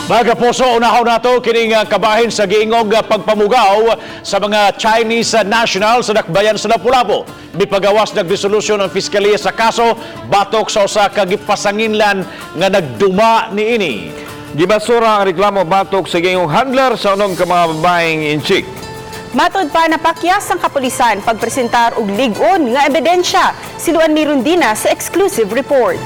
Mga kapuso, unahon nato kining kabahin sa giingong pagpamugaw sa mga Chinese national sa dakbayan sa Lapu-Lapu. Mipagawas nagresolusyon ang piskalya sa kaso batok sa usa ka gipasanginlan nga nagduma niini. Gibasura ang reklamo batok sa giingong handler sa unom ka mga babaeng Intsik. Matod pa, napakyas ang kapulisan pagpresentar og lig-on nga ebidensya. Si Luan Mirundina sa exclusive report.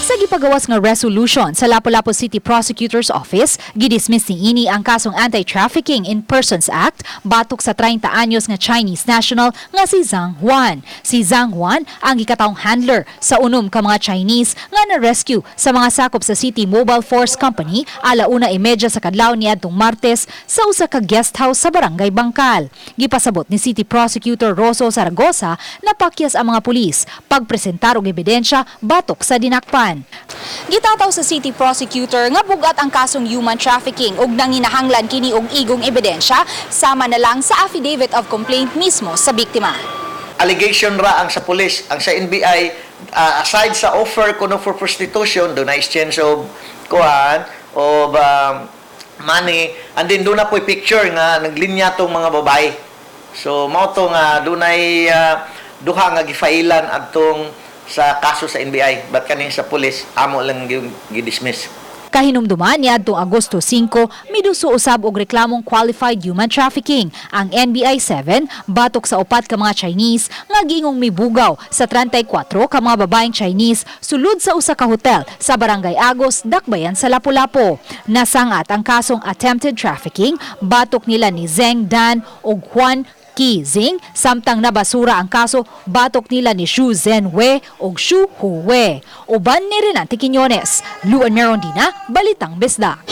Sa gipagawas nga resolution sa Lapu-Lapu City Prosecutor's Office, gidismiss niini ang kasong Anti-Trafficking in Persons Act batok sa 30 anyos nga Chinese national nga si Zhang Huan. Si Zhang Huan ang gikatawong handler sa unom ka mga Chinese nga na-rescue sa mga sakop sa City Mobile Force Company 1:30 sa kadlaw niadtong Martes sa usa ka guest house sa Barangay Bangkal. Gipasabot ni City Prosecutor Rosso Zaragoza na pakyas ang mga pulis pagpresentar og ebidensya batok sa dinakpan. Gitataw sa City Prosecutor nga bugat ang kasong human trafficking ug nanginahanglan kini og igong ebidensya sama na lang sa affidavit of complaint mismo sa biktima. Allegation ra ang sa police. Ang sa NBI, aside sa offer kuno for prostitution, duna exchange of kuan of money, and then duna po'y picture nga naglinya tong mga babae. So mao to nga dunay duha nga gifailan adtong sa kaso sa NBI, but kaning sa police amo lang gi-dismiss. Kahinumduman, niadtong Agosto 5, miduso usab og reklamong qualified human trafficking ang NBI 7 batok sa upat ka mga Chinese nga giingong mibugaw sa 34 ka mga babaeng Chinese sulod sa usa ka hotel sa Barangay Agos, Dakbayan sa Lapu-Lapu. Nasangat ang kasong attempted trafficking batok nila ni Zheng Dan ug Juan Qi Zing, samtang nabasura ang kaso batok nila ni Xu Zhen Wei ug Xu Hu Wei. Uban ni Renante Quiñones, Luan Merondina, Balitang Bisdak.